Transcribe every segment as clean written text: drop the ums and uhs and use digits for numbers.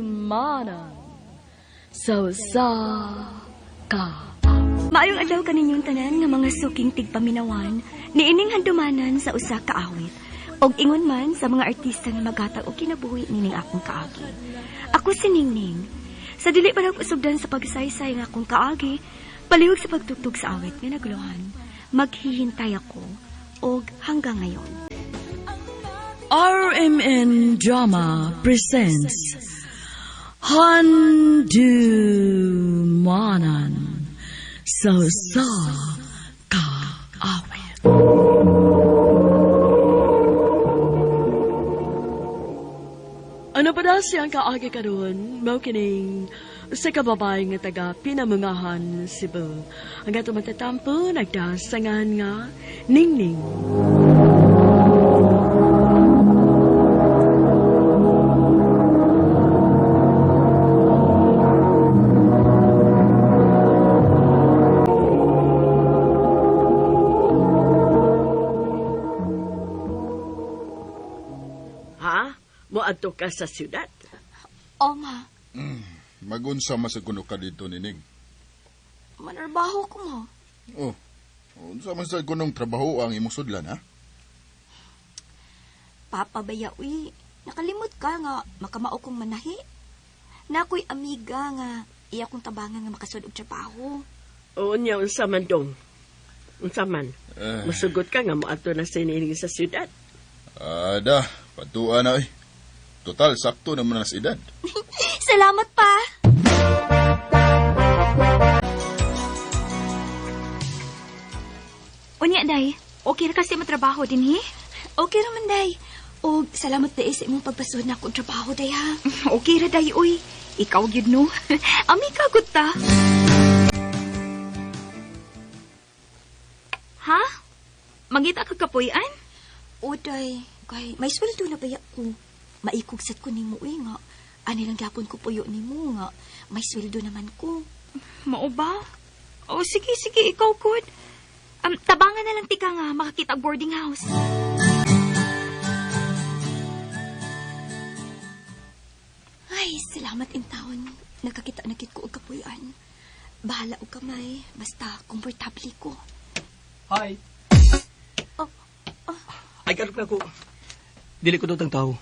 Handumanan sa usa ka Maayong adlaw kaninyong tanan nga mga suking tigpaminawan niining handumanan sa usa ka awit og ingon man sa mga artista nga maghatag og kinabuhi nining akong kaagi. Ako si Ningning. Sa dili pa nag-usugdan sa pagsaysay nga akong kaagi, palihog sa pagtugtog sa awit nga naguluhan, maghihintay ako og hanggang ngayon. RMN Drama presents Handumanan sa usa ka awit. Ano pa daw siyang kaagi karon? Mao kining usa ka babae nga taga Pinamungahan, Cebu. Ang ato matatampo nagdasangan nga Ningning. Ha? Moadto ka sa syudad. O ma, Magunsa man sa kuno ka dito, Nining. manarbaho ko mo. Oh, unsa man sa kunong trabaho ang imong sudlan, ha? Papa baya uy, nakalimot ka nga makamao kong manahi. Nakoy amiga nga iya kong tabangan nga makasud og trabaho. Oo niya, unsa man dong. Unsa man. Eh. Musugot ka nga moadto na si Nining sa syudad. Ada, patuan na eh. Total, sakto naman na sa edad. Salamat pa. Unya, day. Okay ra kasi matrabaho din, hi? Okay ra man day. Og salamat day sa imong pagpasud na akong trabaho day ha. Okay ra, day, uy. Ikaw gyud no. Ami ka gud ta. Ha? Mangita ka kapuy-an? O day, kay may sweldo na baya ko. Maikog sad ko nimo uy nga. Ani lang gyapon ko puyo nimo nga. May sweldo naman ko. Mao ba? O sige, sige, ikaw gud. Tabangan na lang tika nga makakita og boarding house. Ay, salamat in taon. Nakakita na kit ko og kapuy-an. Bahala og kamay, basta komportable ko. Hi. Oh, Ay, kalap na ko. Dili ko dutang tao.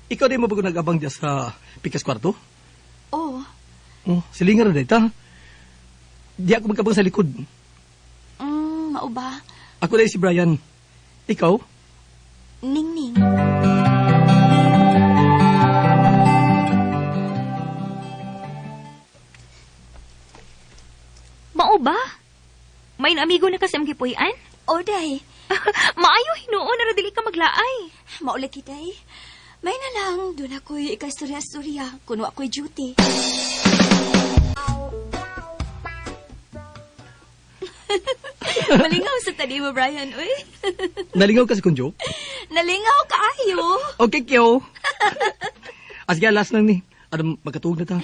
Ikaw di mo ba nag-abang diya sa Pikas Kwarto? Oh, Oh, silingan na dito. Di ako magkabang sa likod. Mao ba? Ako dahil si Brian. Ikaw? Ningning. Mao ba? May amigo na kasi ang gipuy-an? O day, Maayo hinuon na ra dili ka maglaay. maula kitay. May na lang, doon ako'y ikaistorya-istorya, kuno ako'y duty. Malingaw sa tali mo, Brian, uy. Nalingaw ka sa kong joke? Nalingaw ka ayo. Okay, kyo. Ah, sige, last lang ni. Ano, magkatuog na ta.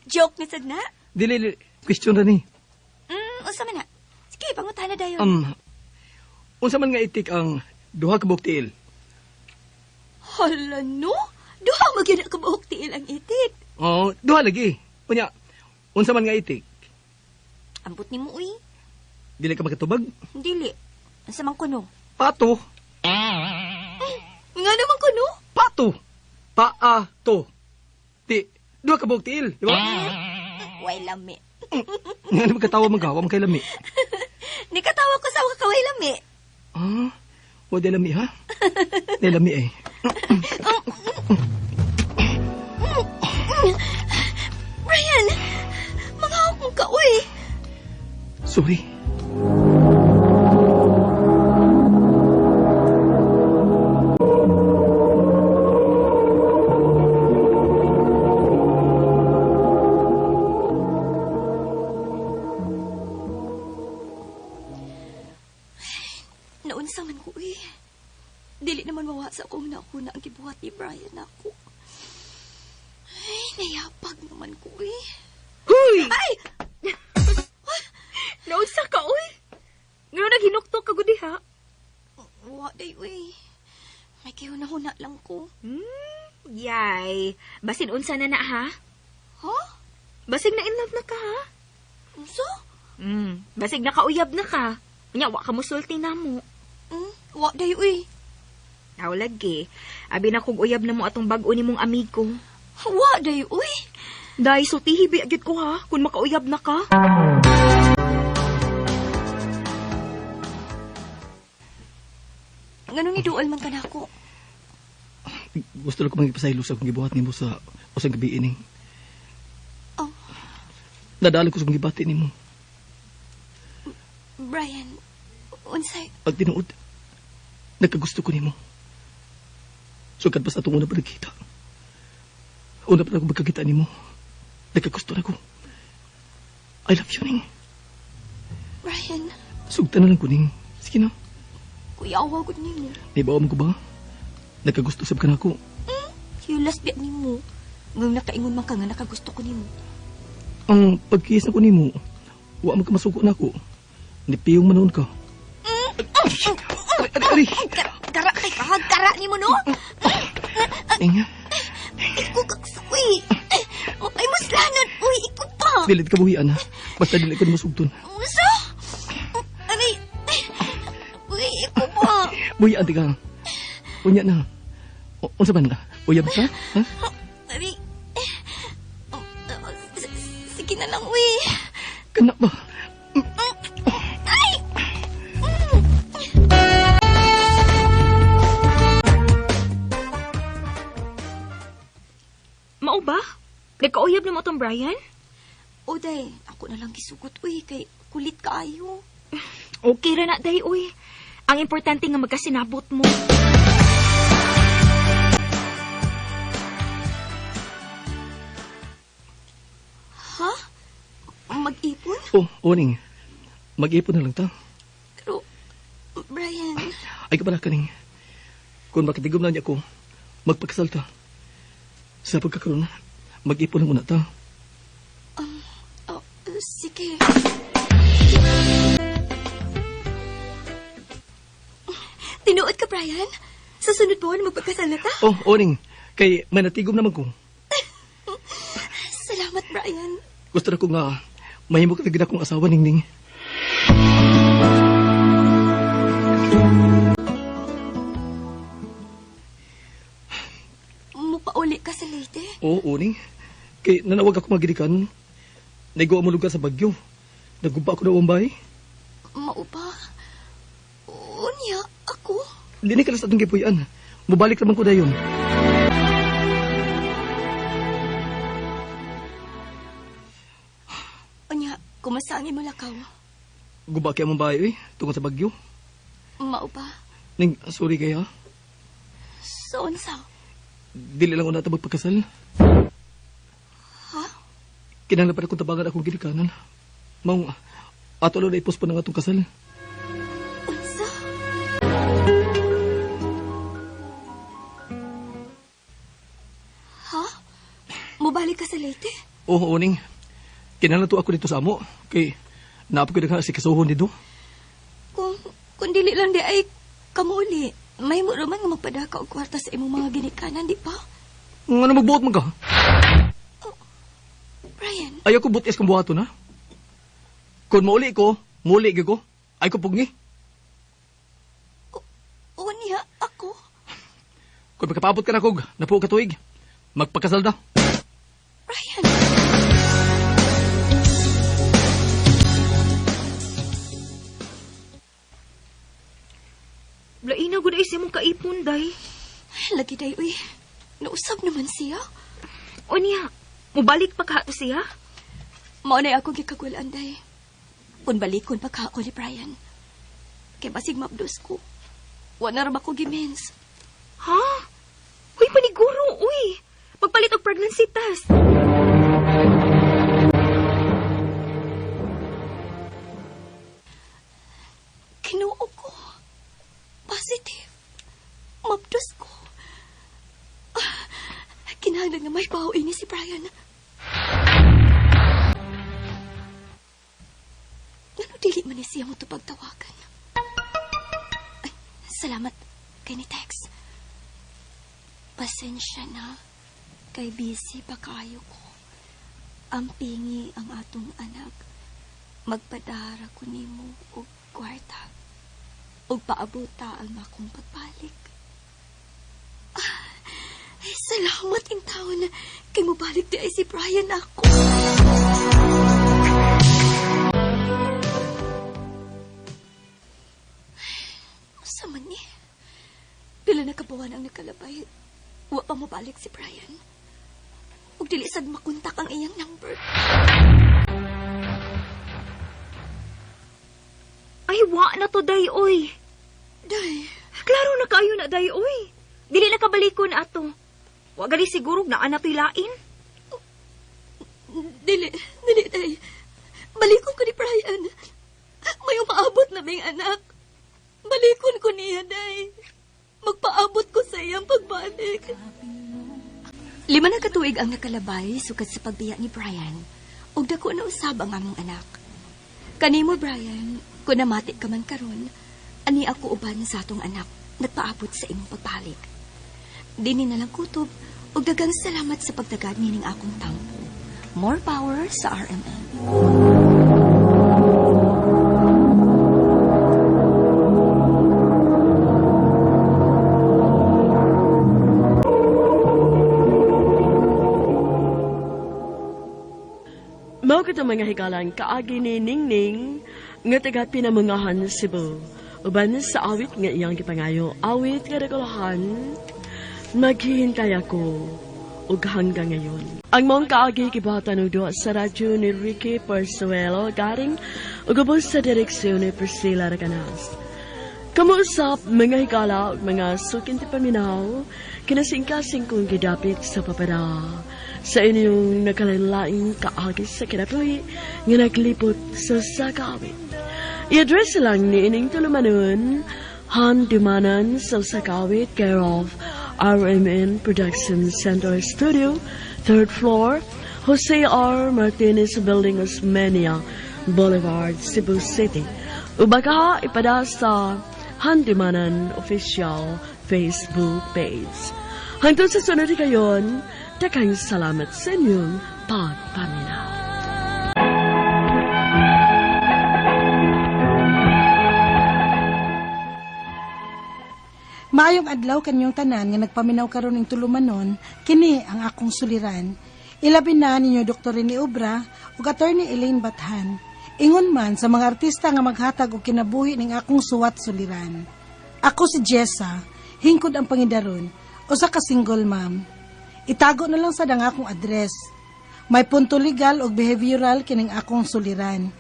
Joke ni sad na. Dili, dili, question na ni. Unsa man na? Sige, pangutana dayon. Unsa man nga itik ang duha ka buok tiil? Hala no? Duha mo gyud ka buok tiil ang itik. Oh, duha lagi. Unya, unsa man nga itik? Ambot nimo uy. Dili ka makatubag? Dili. Unsa man kuno? Pato. Nga naman kuno? Pato. Paato. Di, duha ka buok tiil, di ba? Way lami. Nga naman katawa magawa, man kay lami. Nikatawa ko sa kaway lami. Ah, wa di lami ha? Di lami eh. Brian, mga akong ka uy. Sorry. Naunsa man ko uy. Dili naman mawa sa akong nakuna ang gibuhat ni Brian ako. Ay, nayapag naman ko uy. Huy! Ay! Naunsa ka, uy? Ngano naghinuktok ka gud ha? day, uy. May kihuna-huna lang ko. Yay. Basin unsa na na ha? Ha? Basig na in love na ka ha? Unsa? Basig na kauyab na ka. Unya wa ka musulti namo. Wa day, uy. Aw lagi. Abi na kog uyab na mo atong bag-o nimong amigo. Wa day, uy. Day, sultihi bi gyud ko ha kung makauyab na ka. Nganong niduol man ka nako? Gusto lang ko mangipasaylo sa akong gibuhat nimo sa usang gabi ining. Oh. Nadalo ko sa akong gibati nimo. Brian, unsay? Pag tinuod, nagkagusto ko nimo. Sugad basta itong una pa nagkita. Una pa na ako magkakita nimo. Nagkagusto na ko. I love you, Ning. Brian, Sugtan na lang ko, Ning. Sige na. kuyawa gud nimo. Naibawa mo ko ba? Nagkagusto sab ka na ako. Hiulas biya nimo. Ngayon nakaingon man ka nga nakagusto ko nimo. Ang pagkiyas na ko nimo, wa man ka masuko na ako. Nipiyong man noon ka. Ari, ari, ari. Gara kay ka, gara nimo no? Ning, Ikaw kaksuy. Ay muslanon, uy, ikaw pa. Dili ka buhian ha. Basta dili ko na masugton. Unsa? Aray. Uy, ikaw pa. Buhian ti ka. Unya na. Unsa man na? Uyab ka? Ha? Aray. Sige na lang, uy. Kana ba? Ay! Mao ba? Nagkauyab na mo atong Brian? O, day, ako na lang gisugot, uy, kay kulit kaayo. Okay ra na day uy. Ang importante nga magkasinabot mo. Ha? Mag-ipon? Oh, oning. Mag-ipon na lang ta. Pero, Brian, Ay ka pala kaning. Kung makatigom na niya ko, magpakasal ta. Sa pagkakaroon, mag-ipon lang muna ta. oh, sige. Tinuod ka, Brian? Sa sunod buwan, magpagkasal na ta? Oh, oning. Kay may natigom naman ko. Salamat, Brian. Gusto na ko nga mahimo ka na akong asawa, Ningning. Mupauli ka sa Leyte? Oo, oning. Kay nanawag ako magilikan. Naigo mo lugar sa Bagyo. Naguba ako na umbay. Maupa? Unya, ako? Dini ka na sa atong gipuy-an. Mubalik naman ko dayon. Unya, kumusta ang imong lakaw? Guba kay among bahay, eh. Tungod sa Bagyo. Maupa? Ning, sorry kay ha. So, unsa? Dili lang una ta magpakasal. Ha? Kinahanglan pa na akong tabangan akong gilikanan. Maong, ato lang na ipospon ang atong kasal. Unsa? Ha? Mubalik ka sa Leyte? Oo, oning. Kinahanglan to ako dito sa amo. Kay, naapod ko na si kasuhon dito. Kung dili lang di ay kamuli, may mo raman nga magpadaka og kwarta sa imong mga ginikanan, di ba? Ano magbuot man ka? Brian, Ayaw ko butis kong buhaton, ha? Kung mauli ko, muli gyud ko. Ay ko pugni. unya ako. Kung magkapabot ka na kog, napuo ka tuig. Magpakasal na. Brian! Lain na gud ay sa imong kaipon day. Lagi day, uy. Nausab naman siya. Unya, mubalik pa ka siya? Mao na ako gikagulan, day. Kung balikon pa ka ako ni Brian. Kay basig mabdos ko. Wa na ra ba ko gimens. Ha? Uy, paniguro, uy. Pagpalit og pregnancy test. Kinuo ko. Positive. Mabdos ko. Kinahanglan nga may bawo ini si Brian. Ngano dili man ni siya mo tupag tawagan? Ay, Salamat kay ni text. Pasensya na kay busy pa kaayo ko. Ang pingi ang atong anak. Magpadara ko nimo og kwarta. Og paabuta ang akong pagbalik. Ay, salamat in taon kay mobalik di ay si Brian ako. Asa man ni? Pila na kabuwan ang nakalabay. Wa pa mobalik si Brian. Ug dili sad makontak ang iyang number. Ay, wa na to, day, oy. Day, Klaro na kayo na, day, oy. Dili na kabalikon ato. Wa gali siguro na ana to'y lain. dili, dili, day. Balikon ko ni Brian. May umaabot na ming anak. Balikon ko niya, day. Magpaabot ko sa iyang pagbalik. 5 na katuig ang nakalabay sukad sa pagbiya ni Brian. Ug dako na usab ang among anak. Kanimo, Brian, kung namati ka man karon, ani ako uban sa atong anak nagpaabot sa imong pagbalik. Dini na lang kutob ug daghang salamat sa pagtagad nining akong tampo. More power sa RMN. Mao kato mga higalan kaagi ni Ningning nga taga Pinamungahan, Cebu. Uban sa awit nga iyang gipangayo, awit nga nagulahan, maghihintay ako ug hanggang ngayon. Ang mong kaagi gibuhatan og duha sa radyo ni Ricky Persuelo garing ug ubos sa direksyon ni Priscilla Raganas. Kamuusap mga higala ug mga sukin ti paminaw, kinasingkasing kong gidapit sa papada sa inyong nakalain kaagi sa kinabuhi nga naglipot sa sakawit. I-address lang ni ining tulumanon, Handumanan sa Sakawit, care of RMN Production Center Studio, 3rd floor, Jose R. Martinez Building, Osmeña Boulevard, Cebu City. Ubaka ipada sa Handumanan official Facebook page. Hangtod sa sunod kayon, daghang salamat sa inyong pagpaminaw. Maayong adlaw kanyong tanan nga nagpaminaw karon ning tulumanon, kini ang akong suliran. Ilabi na ninyo Dr. Rene Obra ug Attorney Elaine Bathan. Ingon man sa mga artista nga maghatag og kinabuhi ning akong suwat suliran. Ako si Jessa, hingkod ang pangidaron, usa ka single mom. Itago na lang sad ang akong address. May punto legal ug behavioral kining akong suliran.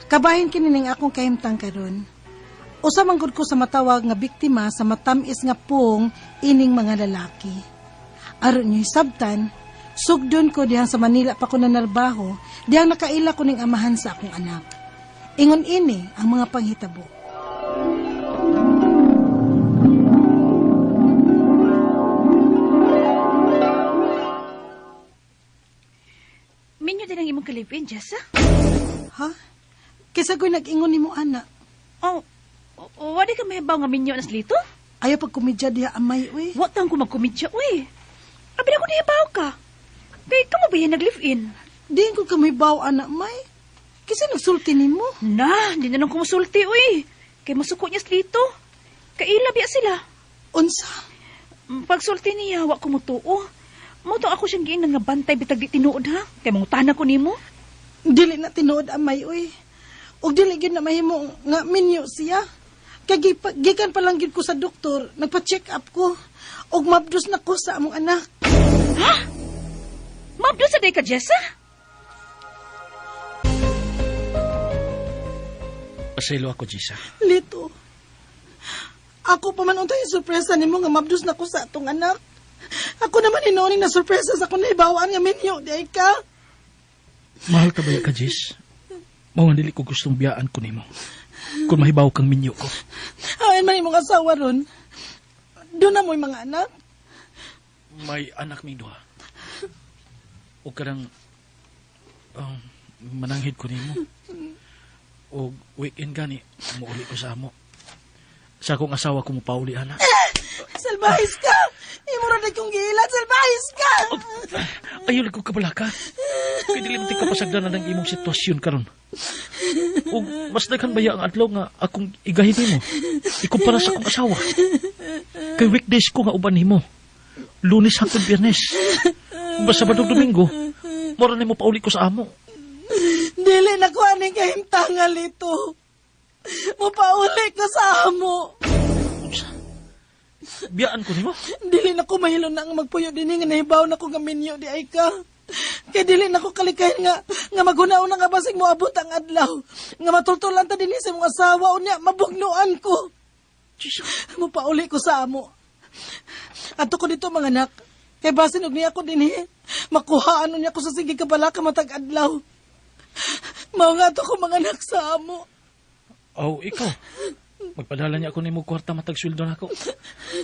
Kabahin kini ning akong kahimtang karon. Usa man gud ko sa matawag nga biktima sa matam-is nga pung ining mga lalaki. Aron niyo hisabtan, sugdon ko dihang sa Manila pa ko nanarbaho, dihang nakaila ko ning amahan sa akong anak. Ingon ini ang mga panghitabo. Minyo din ang imong kalipin, Jessa? Ha? Kaysa ko'y nag-ingon nimo ana. Oh, wala ka mahibaw nga minyo nas lito? Ayaw pagkomedya diha amay uy. Wa tang ko magkomedya, uy. Abi na ko nahibaw ka. Kay kamo ba yan nag-live-in? Diin ko kamibaw ana may. Kaysa nagsulti nimo. Na, di na nang kumusulti, uy. Kay masuko niya lito. Kaila biya sila. Unsa? Pagsulti niya, wa ko mutuo. Mo ako siyang giingnan nga bantay bitag di tinuod ha. Kay mangutana ko nimo. Dili na tinuod amay uy. Ug dili gyud na mahimo nga minyo siya. Kay gikan pa lang gyud ko sa doktor, nagpa-check up ko. Ug mabdos na ko sa among anak. Ha? Mabdos sa day ka, Jessa? Pasaylo ako, Jisa. Lito. Ako pa man untay sorpresa nimo nga mabdos na ko sa atong anak. Ako naman hinuon na sorpresa sa akong naibawaan nga minyo, di ay ka. Mahal ka ba ka, Jis? Mao nga dili ko gustong biyaan ko nimo. Kung mahibaw kang minyo ko. Ayon man imong asawa ron. Doon na mo'y mga anak. May anak mi duha. O karang mananghid ko nimo. O weekend gani, muuli ko sa amo. Sa akong asawa ko mopauli, ana. Salbahis ka! Imo ra na kong giilan, salbahis ka! Ayaw lang ko kabalaka. Kay dili man tika pasagdanan ang imong sitwasyon karon. Ug mas daghan baya ang adlaw nga akong igahin nimo ikumpara sa akong asawa. Kay weekdays ko nga uban nimo. Lunes hangtod Biyernes. Ug Sabado ug Domingo, mura nimo pauli ko sa amo. Dili na ko aning kahimtangan, Lito. Mupauli ko sa amo. Unsa? Biyaan ko nimo? Dili na ko mahilo na ang magpuyo dinhi nga nahibaw na ko nga minyo di ay ka. Kay dili na ko kalikayan nga nga maghuna-una nga basig moabot ang adlaw. Nga matultulan ta dinhi sa imong asawa unya mabugnuan ko. Jesus. Mupauli ko sa amo. Ato ko dito mga anak. Kay basin og niya ko dinhi. Makuhaan niya ko sa sige kabalaka matag adlaw. Mao nga ato ko mga anak sa amo. Oh, ikaw. Magpadala niya ako nimo kwarta matag sweldo nako.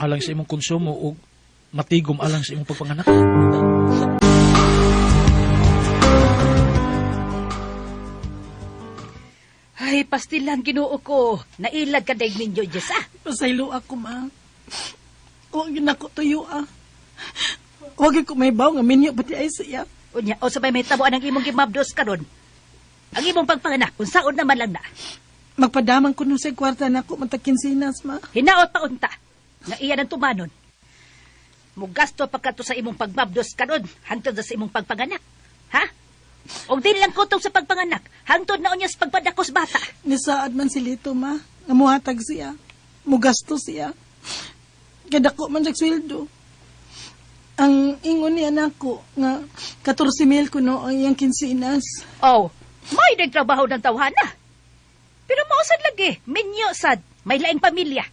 Alang sa imong konsumo ug matigom alang sa imong pagpanganak. Ay, pastilan Ginoo ko. Nailag ka daig ninyo, Jess, ah. Pasaylo ako, ma. Huwag yun ako tuyo, ah. Huwag yun ko may baw nga minyo pati ay siya. Unya, o sabay may tabuan ang imong gimabdos karon. Ang imong pagpanganak, kung saon naman lang na. Magpadamang ko nung sa kwarta na ako matagkinsinas, ma. Hinaot pa unta, nga iya ng tumanon. Mugasto pa kadto sa imong pagmabdos karon, hangtod na sa imong pagpanganak. Ha? Og di lang kutog sa pagpanganak, hangtod na unya sa pagpadakos bata. Nisaad man si Lito, ma. Nga muhatag siya. Mugasto siya. Kadako man siya sweldo. Ang ingon niya nako nga 14 mil kuno ang iyang kinsinas. Oh, may nagtrabaho ng tawhana. Pero mausad lagi, minyo sad, may laing pamilya.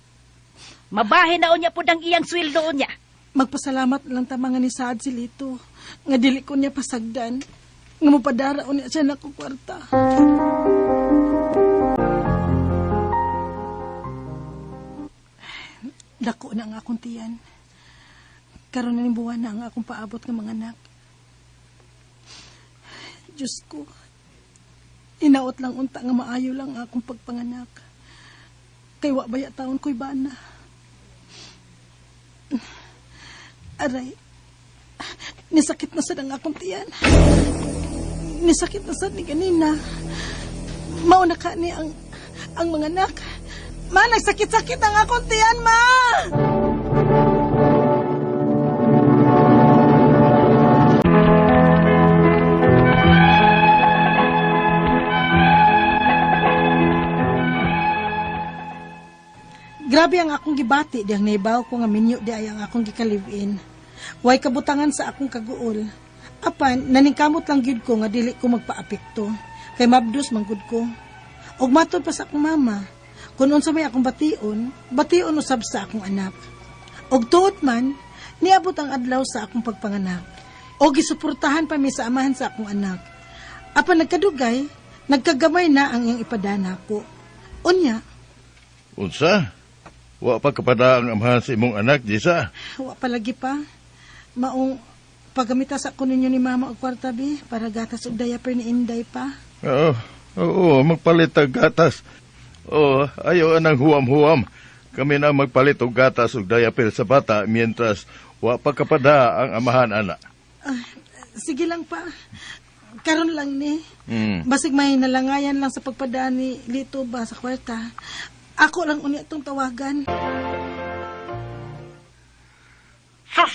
Mabahe na unya pud ang iyang sweldo unya. Magpasalamat lang ta mga ni Saad si Lito. Nga dili ko niya pasagdan. Nga mupadara unya siya nako kwarta. Dako na ang akong tiyan. Karon na ning buwan na ang akong paabot ng mga anak. Diyos ko, inaot lang unta nga maayo lang ang akong pagpanganak. Kay wa baya taon ko'y bana. Aray, nisakit na sad ang akong tiyan. Nisakit na sad ni ganina. Mauna ka ni ang mga anak. Ma, nagsakit-sakit ang akong tiyan, ma! Grabe ang akong gibati diyang naibaw ko nga minyo di ay ang akong gika-live-in. Way kabutangan sa akong kaguol. Apan, naningkamot lang gyud ko nga dili ko magpaapekto. Kay mabdos man gud ko. Og matod pa sa akong mama, kung unsa may akong bation, bation usab sa akong anak. Og tuot man, niabot ang adlaw sa akong pagpanganak. Og gisuportahan pa mi sa amahan sa akong anak. Apan nagkadugay, nagkagamay na ang iyang ipadana ko. Unya, Unsa? Wa pa kapada ang amahan sa imong anak, Jisa. wa palagi pa. Maong pagamita sa ko ninyo ni mama og kwarta bi para gatas og diaper ni Inday pa. Oo, oo, magpalit og gatas. Oo, ayaw anang huwam-huwam. Kami na magpalit og gatas og diaper sa bata mientras wa pa kapada ang amahan ana. Ah, sige lang pa. Karon lang ni. Mm. Basig may nalangayan lang sa pagpadaan ni Lito ba sa kwarta. Ako lang unya itong tawagan. Sus!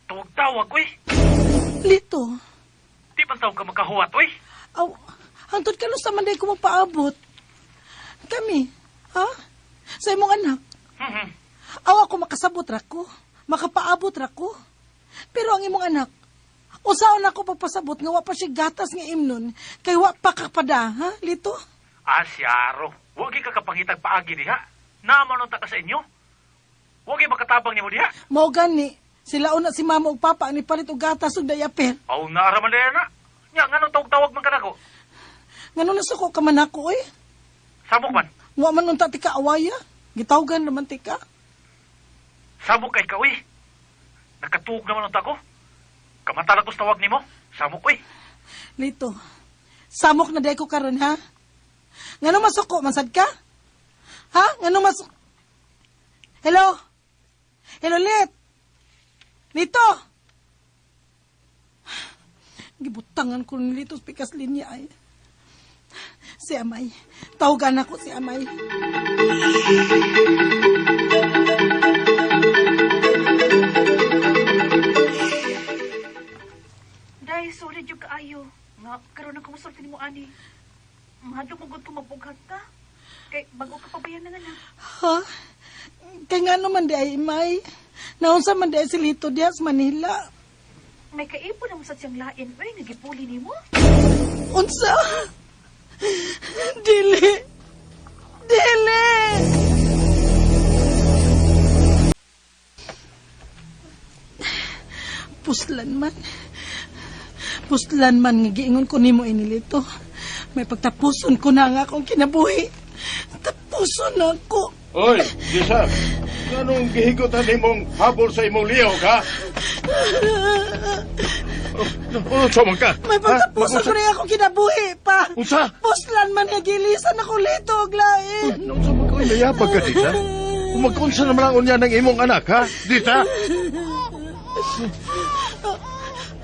Tawag-tawag, uy! Lito, Di man tawag ka makahuwat, uy! aw, hangtod ka sa manday ko magpaabot. Kami, ha? Sa imong anak. Aw, ako makasabot ra ko. Makapaabot ra ko. Pero ang imong anak, usaon ako pagpasabot nga wa pa siya gatas nga imnon kay wa pa kapada, ha, Lito? Ah, siyaro. Huwag ka kapangitag paagi diha. Naman unta ka sa inyo. Huwag makatabang nimo diha. Mao gani, sila una si mama ug papa ni palit og gatas ug diaper. Aw, naaraman na na. Nya, nganong tawag-tawag man ka nako? Ngano nasuko ka man ako oy? Samok man. Wa man unta ti ka awaya. Gitawgan naman ti ka. Samok kay ka, uy. Nakatuog naman unta ko. Kamatalag ko sa tawag nimo. Samok, uy. Lito, samok na day ko karon ha. Ngano masuko man sad ka? Ha? Ngano mas Hello? Hello, Lit? Lito? Gibutangan ko ni Lito sa pikas linya ay. Si Amay. Tawagan ako si Amay. Day, sorry jud kaayo. Nga karon ang kumusulti nimo ani. Mahadlok mo gud ko mabughat ka. Kay bago ka pa bayan na nga na. Ha? Kay nga naman di ay Imay. Naunsa man di ay si Lito diya sa Manila. May kaipo na mo sa siyang lain, uy, nga gipuli nimo. Unsa? Dili. Dili! Puslan man. Puslan man nga giingon ko nimo inilito. May pagtapuson ko na nga akong kinabuhi. Tapuson na ako. Oy, Gisa. Anong gihigotan nimong habol sa imong lihok, ha? Unsa man ka? May pagtapuson ko na nga akong kinabuhi pa. Unsa? Puslan man nga gilisan ako lito og lain. Unsa man ka mayabag ka dita? Magkunsa naman ang unya ng imong anak, ha? Dita?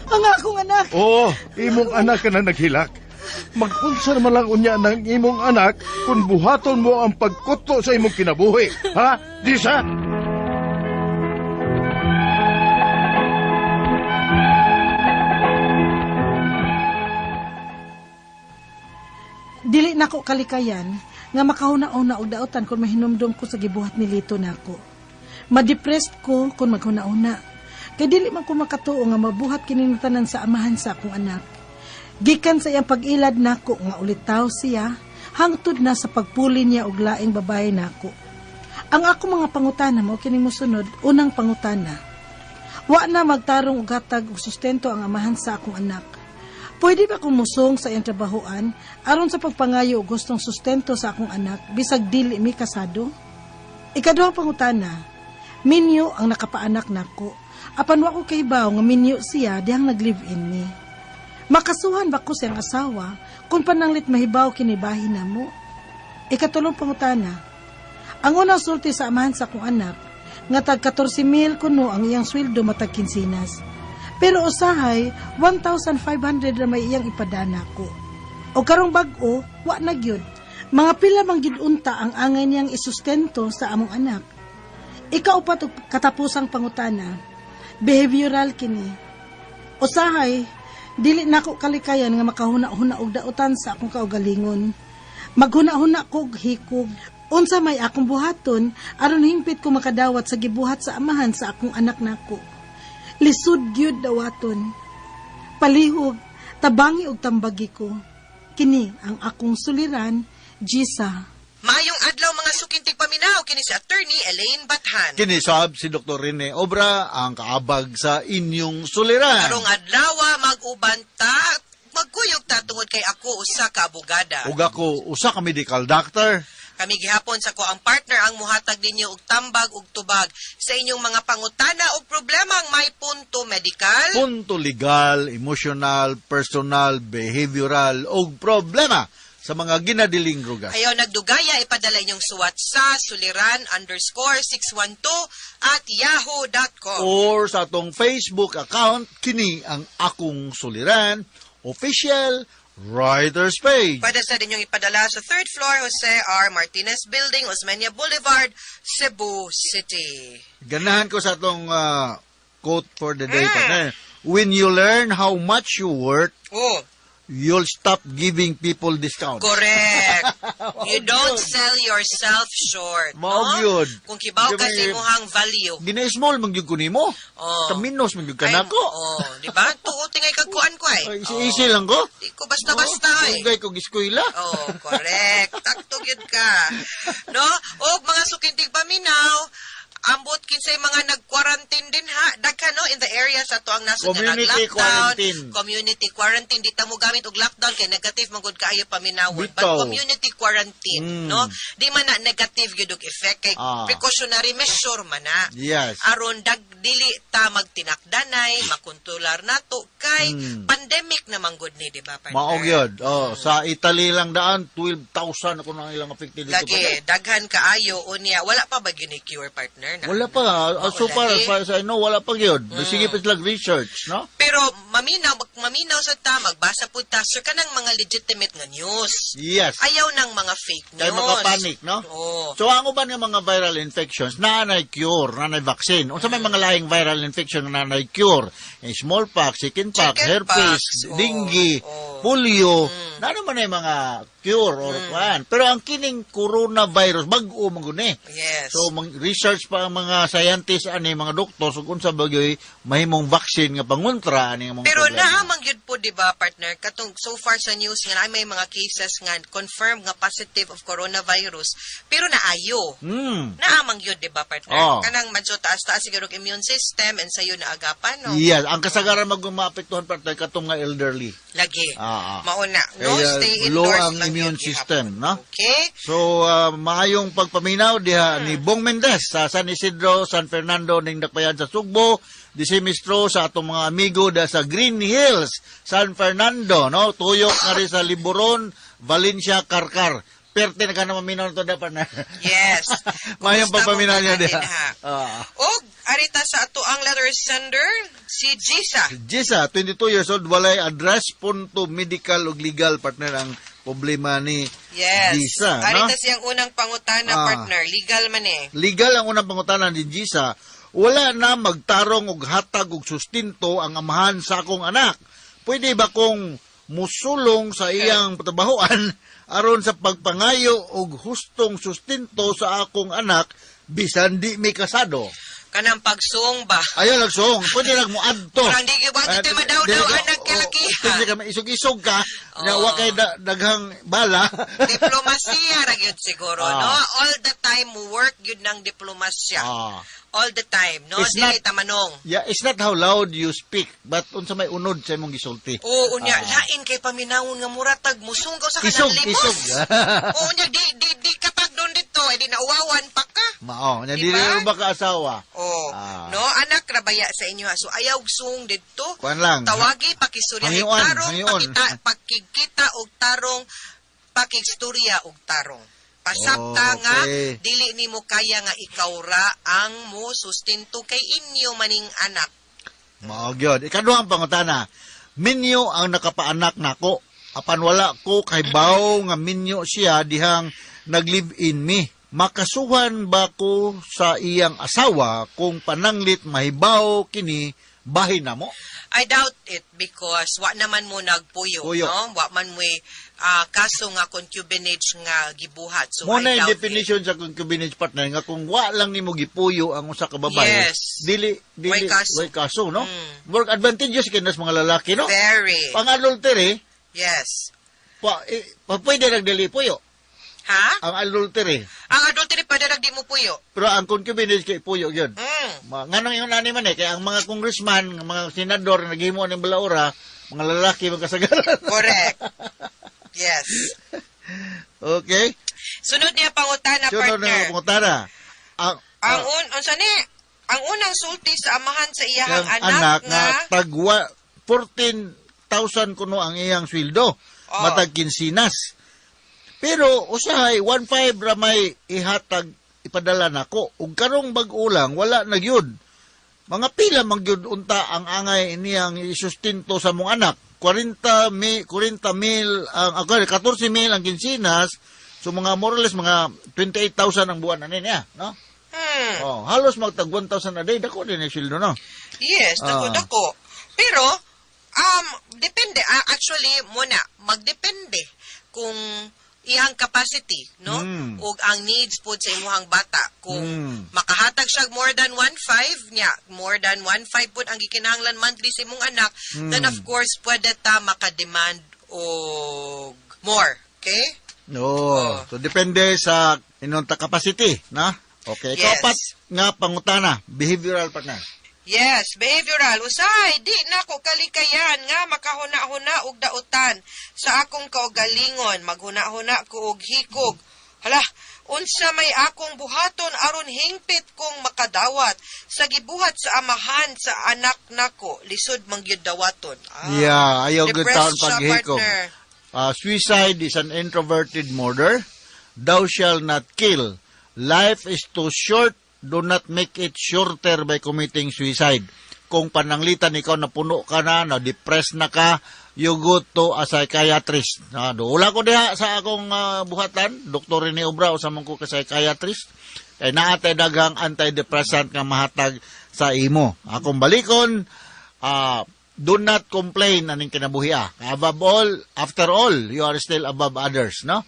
Ang akong anak. Oo, imong anak ka na naghilak. Magkunsa naman lang unya ng imong anak kung buhaton mo ang pagkuto sa imong kinabuhi, ha? Disa? Dili nako kalikayan nga makahuna-una og daotan kung mahinumdum ko sa gibuhat ni Lito nako. Madepressed ko kung maghuna-una. Kay dili man ko makatuo nga mabuhat kini tanan sa amahan sa akong anak. Gikan sa iyang pag-ilad nako nga ulitaw siya, hangtod na sa pagpuli niya og laing babae nako. Ang ako mga pangutana mao kining mosunod, unang pangutana. Wa na magtarong og hatag og sustento ang amahan sa akong anak. Pwede ba akong musong sa iyang trabahoan aron sa pagpangayo og gustong sustento sa akong anak bisag dili mi kasado? Ikaduhang pangutana, minyo ang nakapaanak nako. Apan wa ko kahibaw nga minyo siya dihang nag-live-in mi. Makasuhan ba ko siyang asawa kung pananglit mahibaw kinibahin na mo? Ikatulong pangutana, ang unang sulti sa amahan sa akong anak, nga tag 14,000 kuno ang iyang sweldo matag kinsinas. Pero usahay, 1,500 ra may iyang ipadana ko. O karong bag-o, wa na gyud. Mga pila man gyud unta ang angay niyang isustento sa among anak. Ikaupat og katapusang pangutana, behavioral kini. Usahay, dili nako kalikayan nga makahuna-huna og daotan sa akong kaugalingon. Maghuna-huna ko og hikog. Unsa may akong buhaton aron hingpit ko makadawat sa gibuhat sa amahan sa akong anak nako. Lisod gyud dawaton. Palihog, tabangi og tambagi ko. Kini ang akong suliran, Gisa. Maayong adlaw mga sukintig paminaw kini si Attorney Elaine Bathan. Kinisab si Dr. Rene Obra ang kaabag sa inyong suliran. Karong adlaw mag-uban ta, magkuyog ta tungod kay ako usa ka abogada. Ug ako usa ka medical doctor. Kami gihapon sa ko ang partner ang muhatag ninyo og tambag ug tubag sa inyong mga pangutana og problemang may punto medikal, Punto legal, emotional, personal, behavioral ug problema sa mga ginadiling drugas. Ayaw nagdugaya, ipadala inyong suwat sa suliran_612@yahoo.com. Or sa atong Facebook account, kini ang akong suliran, official writer's page. Pwede sa ninyong ipadala sa third floor Jose R. Martinez Building, Osmeña Boulevard, Cebu City. Ganahan ko sa atong quote for the day, partner. When you learn how much you worth, Oh, you'll stop giving people discounts. correct. You don't sell yourself short. Mao no? gyud. Kung kibaw ka sa Gabi- imuhang value. Gina-small man gyud ko nimo. Oh. Kaminos man gyud ka Ay, nako. Oh, di ba? Tuo tingay kagkuan ko ay. Ay, Easy-easy lang ko. Di ko basta-basta ay. Dugay ko giskwela. Oh, correct. Takto gyud ka. No? Og mga sukintig paminaw, Ambot kinsay mga nag-quarantine din ha. Daghan no in the area sa ato ang nasod nga Community nag-lockdown. quarantine. Community quarantine di ta mo gamit og lockdown kay negative man gud kaayo paminawon. But Bitaw. Community quarantine, no? Di man na negative gyud og effect kay precautionary measure man na. Aron dag dili ta magtinakdanay, makontrolar nato kay pandemic naman gud ni, di ba, partner? Mao gyud. Oh, sa Italy lang daan 12,000 ako nang ilang affected dito. Lagi, daghan kaayo unya. Wala pa ba gyud ni cure, partner? Na? Wala pa. So far, Lagi. as far as I know, wala pa gyud. Sige pa sila research, no? Pero maminaw, maminaw sa ta, magbasa pud ta sir kanang mga legitimate nga news. Ayaw ng mga fake news. Kay makapanik, no? Oo. So ang uban nga mga viral infections naanay cure, naanay vaccine. Unsa may mga lahing viral infection nga naanay cure? Eh, smallpox, chickenpox, Chickenpox, herpes, dengue, polio. Naa naman ay mga cure or kuan. Pero ang kining coronavirus bag-o man gud ni. So mag-research pa ang mga scientists ani mga doktor so kung unsa ba gyud mahimong vaccine nga pangontra ani nga mga Pero problema. naa man gyud po, di ba, partner, katong so far sa news nga naay may mga cases nga confirmed nga positive of coronavirus pero naayo. Naa man gyud, di ba, partner? Oh. Kanang medyo taas-taas siguro ang immune system and sayo naagapan, no? Yes, ang kasagaran mag maapektuhan partner katong nga elderly. Lagi. Mauna, no? Kaya Stay low indoors ang lang immune gyud system, no? Okay? So, maayong pagpaminaw diha ni Bong Mendez sa San Isidro, San Fernando ning Dakbayan sa Sugbo, disimistro sa atong mga amigo da sa Green Hills, San Fernando, no? Tuyok na rin sa Liburon, Valencia, Karkar. Perte na ka na maminaw na to dapat na. Yes. Maayong Kumusta pagpaminaw mong niya diha. tanan ha? Og arita sa ato ang letter sender si Gisa. Jisa, 22 years old, walay address, punto medical ug legal partner ang problema ni Gisa, no? Arita siyang unang pangutana, partner. Legal man eh. Legal ang unang pangutana ni Gisa, wala na magtarong og hatag og sustinto ang amahan sa akong anak. Pwede ba kong musulong sa iyang trabahoan aron sa pagpangayo og hustong sustinto sa akong anak bisan di mi kasado? Kanang pagsuong ba? Ayaw nagsuong. Pwede lang mo adto. Parang di wa dito madaw-daw anak kalakihan. Pwede ka maisog-isog ka. Na wa kay daghang bala. Diplomasya ra gyud siguro, no? All the time work gyud ng diplomasya. All the time, no? It's Dili not- tamanong. Yeah, it's not how loud you speak, but unsa may unod sa imong gisulti. Oo, unya, lain kay paminawon nga muratag musunggaw sa Isog, kanang limos. isog. Oo, unya, di katag doon dito, eh, di nauwawan pa ka. Mao, nya Diba? dili ba ka asawa? Oh, no, anak rabaya sa inyo ha. So ayaw sung didto. Kuan lang. Tawagi pakisurya Hangyoan, tarong hangyoan. pakita pakigkita og tarong pakigstorya og tarong. Pasabta nga dili nimo kaya nga ikaw ra ang mo sustento kay inyo maning anak. Mao gyud. Ikaduhang pangutana. Minyo ang nakapaanak nako. Apan wala ko kay baw nga minyo siya dihang nag-live-in mi. Makasuhan ba ko sa iyang asawa kung pananglit mahibaw kini bahin na mo? I doubt it because wa naman mo nagpuyo, Puyo. no? Wa man mo kaso nga concubinage nga gibuhat. So Mo I na yung doubt it. definition sa concubinage partner nga kung wa lang nimo gipuyo ang usa ka babae, dili dili Way kaso. way kaso, no? More advantageous kay nas mga lalaki, no? Very. Pang adultery, Yes. pa, eh, pa pwede nagdili puyo. Ha? Ang adultery. Ang adultery pa di mo puyo. Pero ang concubinage kay puyo yun. Nganong ingon ani man eh, kaya ang mga congressman, ang mga senador na naghimo ning balaura, mga lalaki magkasagaran. Correct. Yes. Okay? Sunod niya pangutana, Sunod partner. na pangutana. Ang, Ang unsa ni? Ang unang sulti sa amahan sa iyahang ang anak, anak nga tagwa 14,000 kuno ang iyang sweldo Oh. matag kinsinas. Pero usahay 1.5 ra may ihatag ipadala nako ug karong bag-o lang wala na gyud. Mga pila man gyud unta ang angay niyang isustinto sa mong anak. 40 mi 40 mil ang 14 mil ang kinsinas. So mga more or less mga 28,000 ang buwan ani niya, no? Oh, halos magtag 1,000 a day dako din ang sweldo, no? Yes, dako dako. Pero depende. Actually muna magdepende kung iyang capacity, no? Ug ang needs pod sa imuhang bata kung makahatag siya more than 1.5 niya, more than 1.5 pod ang gikinahanglan monthly sa imong anak, then of course pwede ta makademand og more, okay? No. So depende sa inyong ta capacity, na? Okay, Yes. kaupat nga pangutana, behavioral partner. Yes, behavioral. Usay, di na ko kalikayan nga makahuna-huna og dautan sa akong kaugalingon. Maghuna-huna ko og hikog. Hala, unsa may akong buhaton aron hingpit kong makadawat sa gibuhat sa amahan sa anak nako, lisod man gyud dawaton. Ah, Yeah, ayaw gyud depressed taon siya, paghikog. partner. Suicide is an introverted murder. Thou shall not kill. Life is too short. Do not make it shorter by committing suicide. Kung pananglitan ikaw na puno ka na, na depressed na ka, you go to a psychiatrist. Doula ko diha sa akong buhatan, Dr. Rene Obra, usa man ko ka psychiatrist. Kay naa tay daghang antidepressant nga mahatag sa imo. Akong balikon, do not complain aning kinabuhi ah. Above all, after all, you are still above others, no?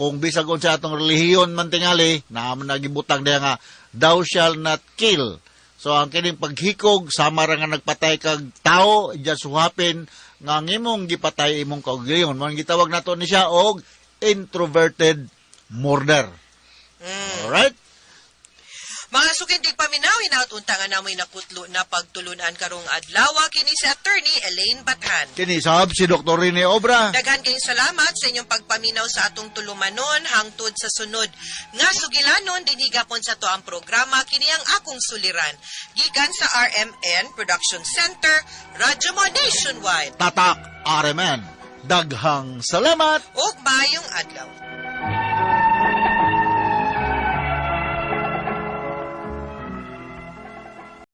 Kung bisag unsa atong relihiyon man tingali, naa man nagibutang diha nga thou shall not kill. So ang kining paghikog sama ra nga nagpatay kag tao, just so happen nga ang imong gipatay imong kaugalingon. Mao gitawag nato ni siya og introverted murder. Alright? Mga suking tigpaminaw, hinaut unta nga namoy nakutlo na pagtulunan karong adlaw kini si Attorney Elaine Bathan. Kini sab si Dr. Rene Obra. Daghan kayong salamat sa inyong pagpaminaw sa atong tulumanon hangtod sa sunod. Nga sugilanon dinhi gapon sa to ang programa kini ang akong suliran. Gikan sa RMN Production Center, Radyo Mo Nationwide. Tatak RMN. Daghang salamat. Ug maayong adlaw.